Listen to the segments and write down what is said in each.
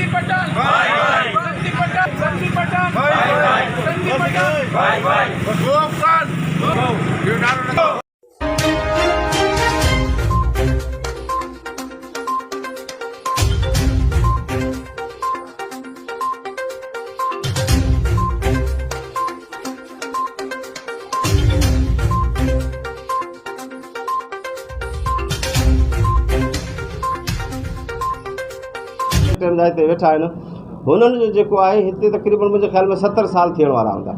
سنڌي پٺاڻ ڀائي ڀائي سنڌي پٺاڻ سنڌي پٺاڻ ڀائي ڀائي سنڌي پٺاڻ ڀائي ڀائي گو افغان گو اهو نعرو نه. ٽيم جا هتي ويٺا آهن هنن جو جيڪو آهي هتي تقريبن منهنجي خيال ۾ 70 سال ٿيڻ وارا هوندا.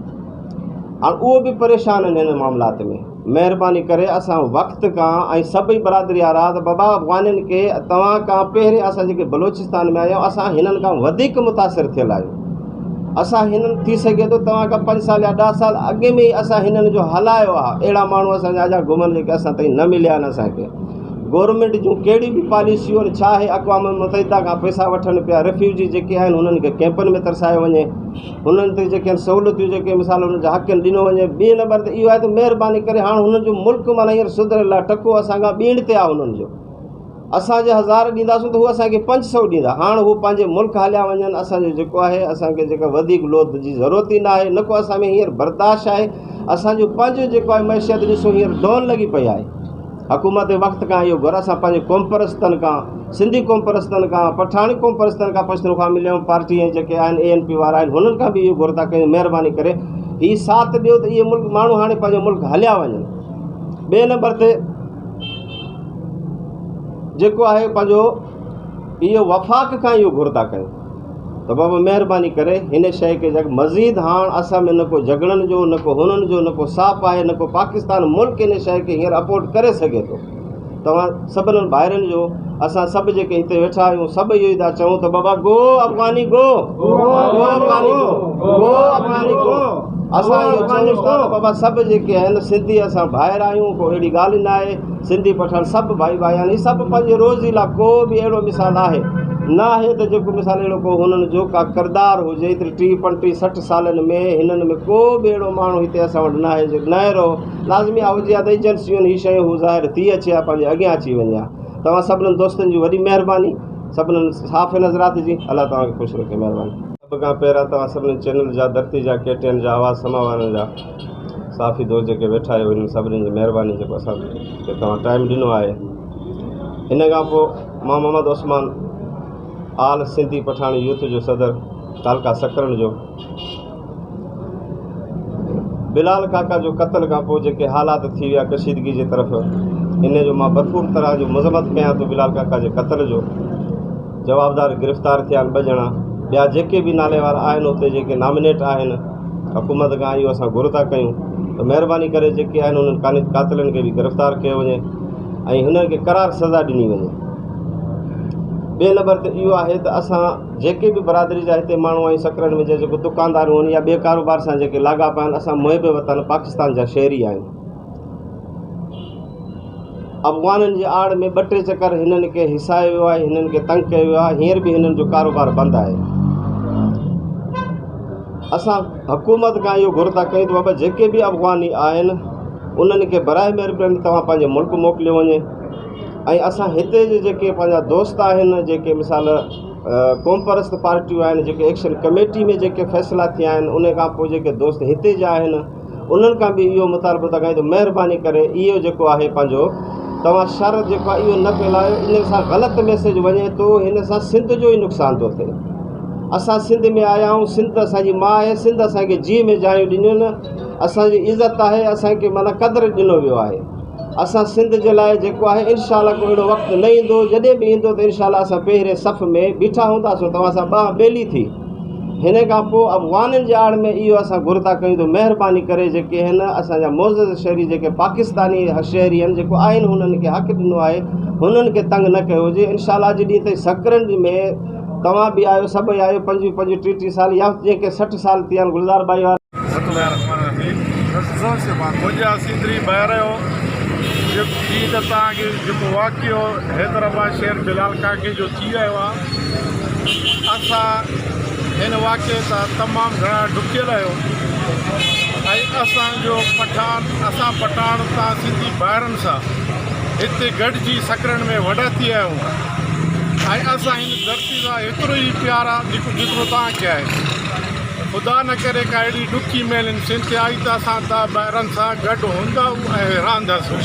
هاڻ اهو به پريشان آهن هن معاملات ۾. مهرباني ڪري اسان وقت کان ۽ سڀئي برادري وارا ته بابا افغانين کي توهان کان پهرين اسان جيڪي بلوچستان ۾ آيا آهيون اسان هنن کان وڌيڪ متاثر ٿيل آهيون. اسان هنن ٿي سگهي ٿو توهان کان پنج سال يا 10 سال اڳ ۾ ئي اسان هنن جو هلايو آهي. اهڙا ماڻهو اسان جا اڃا گهمن جيڪي اسان تائين نه مليا آهن. اسان کي گورنمينٽ جون ڪهڙيون به پاليسيون آهن ڇا آهي اقوام متحده کان پئسا وٺن پيا ريفيوجي جيڪي آهن هنن کي ڪئمپن ۾ ترسايو وڃي. هنن تي جيڪي آهن سهولتيون جيڪي مثال هنن جا حق آهن ڏنو وڃي. ٻئي نمبر تي اهو آهي ته مهرباني ڪري هاڻ هنن جو ملڪ معنيٰ هينئر سڌريل آهي ٽڪو اسان کان ٻيڻ تي آهي هنن جو. اسان جي هزار ڏينداسون ته هو اسان کي 500 ڏيندا. هاڻ هو پنهنجي ملڪ هليا وڃن. اسان جو جيڪو آهي اسان کي جيڪا وڌيڪ لوڌ جي ضرورت ئي نه آهي نه ڪو اسان ۾ هينئر برداشت آهي. اسان جو پنهنجو جيڪو آهي معيشت ڏسو هينئر ڊون لڳي پئي آهي. حڪومت وقت کان اهو گهر اسان پنهنجي قومپرستن کان سنڌي قومپرستن کان پٺاڻي قومپرستن کان پشتونخوا مليون پارٽي ۽ جيڪي آهن اي اين پي وارا آهن هنن کان به اهو گهر ٿا ڪيون مهرباني ڪري هي ساٿ ڏيو ته اهي ملڪ ماڻهو هاڻي پنهنجو ملڪ هليا وڃن. ٻئي نمبر تي جيڪو آهي پنهنجو اهو وفاق کان اهو گهر ٿا ڪيون ته بابا مهرباني ڪري هن شيء کي جڳ مزيد هاڻ اسان ۾ نه ڪو جهڳڙن جو نه ڪو هنن جو نه ڪو ساپ آهي نه ڪو پاڪستان ملڪ هن شيء کي هينئر افورڊ ڪري سگهي ٿو. توهان سڀني ڀائرن جو اسان سڀ جيڪي هتي ويٺا آهيون سڀ اهو ئي ٿا چئون ته بابا گو افغاني گو، گو افغاني گو، گو افغاني گو. اسان اهو چئون ٿا ته بابا سڀ جيڪي آهن سنڌي اسان ڀائر آهيون ڪو اهڙي ڳالهه نه آهي. سنڌي پٺاڻ سڀ ڀائي ڀائي آهن. هي سڀ پنهنجي روزي لاء ڪو به اهڙو مثال آهي نه آهي ته جيڪو مثال اهڙو ڪو هنن جو ڪا ڪردار هجي. ايتري 30 35 60 سالن ۾ هنن ۾ ڪو به اهڙو ماڻهو هتي اسان وٽ نه آهي جيڪو نه اهڙو لازمي آهي هجي ها ته ايجنسيون هي شيون هو ظاهر ٿي اچي ها پنهنجي اڳيان اچي وڃي ها. توهان سڀنن دوستن جي وڏي مهرباني سڀنن صحافين حضرات جي الله توهان کي خوش رکي مهرباني. سڀ کان پهريان توهان سڀني چينل جا ڌرتي جا ڪي ٽي اين جا آواز سما وارن جا صحافي دوست جيڪي ويٺا آهيو انهن سڀني جي مهرباني جيڪو اسان کي توهان ٽائيم ڏنو آهي. ان کان پوء مان محمد عثمان آل سنڌي پٺاڻ يوٿ جو صدر تعلقه سڪرنڊ جو بلال ڪاڪا جو قتل کان پوء جيڪي حالات ٿي ويا ڪشيدگي جي طرف ان جو مان ڀرپور طرح جو مذمت ڪيان ٿو. بلال ڪاڪا جي قتل جو جوابدار گرفتار ٿيا آهن 2 ڄڻا، ٻيا جيڪي به نالي وارا آهن اتي جيڪي نامينيٽ آهن حڪومت کان اهو اسان گهر ٿا ڪيون ته مهرباني ڪري جيڪي آهن انهن قاتلن کي به گرفتار ڪيو وڃي ۽ هنن کي قرار سزا ڏني وڃي. ٻئي نمبر تي اهو آهي ته اسان جيڪي به برادري جا هتي ماڻهو آهيون سڪرنڊ ۾ جيڪو دڪاندار آهن يا ٻئي ڪاروبار سان جيڪي لاڳاپا آهن اسان محب وطن پاڪستان جا شهري آهيون. افغانن جي آڙ ۾ 2 3 چڪر هنن کي هيسايو ويو آهي، هنن کي تنگ ڪيو ويو آهي، هينئر به هنن جو ڪاروبار بند آهي. اسان حڪومت کان اهو گهر ٿا ڪيون ته بابا جيڪي به افغاني آهن انهن کي برائي مهرباني توهان پنهنجي ملڪ موڪليو وڃي ۽ اسان هتي جي جيڪي پنهنجا دوست آهن جيڪي مثال قومپرست پارٽيون آهن جيڪي ايڪشن ڪميٽي ۾ جيڪي فيصلا ٿيا آهن ان کان پوء جيڪي دوست هتي جا آهن انهن کان به اهو مطالبو ٿا ڪيون ته مهرباني ڪري اهو جيڪو آهي پنهنجو توهان شر جيڪو آهي اهو نه ڦهلايو ان سان غلط ميسيج وڃي ٿو هن سان سنڌ جو ئي نقصان ٿو ٿئي. اسان سنڌ ۾ آيا آهيون سنڌ اسان جي ماء آهي سنڌ اسان کي جيء ۾ جايون ڏنيون اسان جي عزت آهي اسان کي معنيٰ قدر ڏنو ويو آهي. اسان سنڌ جي لاء جيڪو آهي انشاء الله ڪو اهڙو وقت نه ايندو جڏهن به ايندو ته انشاء الله اسان پهرين صف ۾ بيٺا هونداسون توهان سان ٻانهن ٻيلي ٿي. هن کان پوء افغانين جي آڙ ۾ اهو اسان گهر ٿا ڪيون ته مهرباني ڪري جيڪي هن اسان جا معزز شهري جيڪي پاڪستاني شهري آهن جيڪو آئين هنن کي حق ڏنو آهي هنن کي تنگ نه ڪيو هجي. انشاء الله اڄ ڏينهن تائين سڪرنڊ ۾ توهان به آهيو سڀئي آهيو 25 25 30 30 سال يا جنهن کي 60 سال ٿيا آهن گلزار ٻائي وارا. بسم الله الرحمن الرحيم منهنجا سنڌي ڀائريو جيئن ته توهان کي جيڪو واقعو حيدرآباد شهر بلال ڪاڪي جو ٿي رهيو آهي اسان هن واقعي سان تمام گهڻا ڏکيل آهيون ۽ اسان جو پٺاڻ اسان پٺاڻ تان سنڌي ڀائرن سان هتي گڏجي سڪرنڊ ۾ وڏا ٿي آيا آهيون. ۽ اسان هن ڌرتي سان ايترو ئي پيار آ جيڪو جيترو توهان کي آهي. خدا نه ڪري ڪا اهڙي ڏکي مهل هن سنڌ تي آئي ته اسان توهان ڀائرن سان گڏ هوندائون ۽ رهنداسون.